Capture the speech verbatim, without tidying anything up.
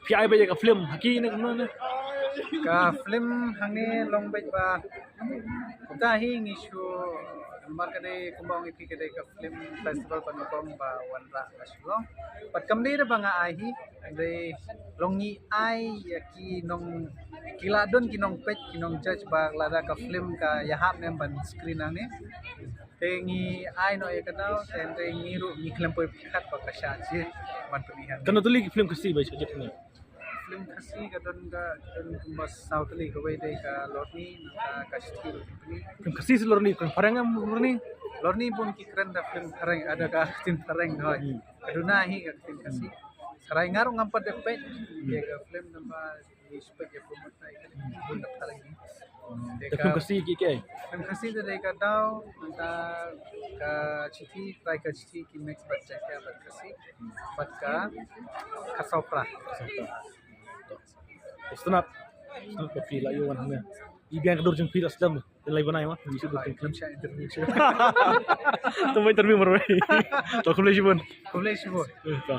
phi ai beit ïa ka film ha ki ne kumno ne? Ka film hangne long beit ba kumta hi ngi shu, namar ka dei kumba ong ïa phi ka dei ka film festival ba nyngkong ba wanrah ha Shillong. Bad kam dei da ba nga ai hi, dei long ngi ai ïa ki nong, ki la don ki nongpeit, ki nongjudge ba lada ka film ka ïahap ne em ban screen hangne. Te ngi ai noh ïa ka daw, te hynrei ngi ruh ngi khlem poi pyrkhat ba ka shah jia ban pyni hangne. Katno tylli ki film Khasi ba ïa shah jia hangne? Film Khasi ka don, ka don kumba saw tylli, kawei dei ka Lorni, nangta ka Shithi ruh ki pyni. Film Khasi shi Lorni, film phareng em Lorni? Lorni bun ki kren da film phareng, ada ka ktien phareng hoi. Hmm. Ka duna hi ka ktien Khasi. Tharai nga ruh ngam pat da peit ïa ka film, namar ngi shu peit ïa promote na ïa ka bun da phareng hi. Te ka film Khasi ki, ki ai? Film Khasi te dei ka Daw, nangta ka Shithi, trai ka Shithi ki mix bad Jaiñtia bad Khasi, bad ka Khasaw Pra. Khasaw Pra. To. Sngewbha. Sngewbha phi la ïoh wan hangne. I biang ka dur jong phi la slem. Te lai ban ai ma, ngi shu dur jong phi. Sha interview sha. To ba interview marwei. To khublei shibun. Khublei shibun. Eh, to.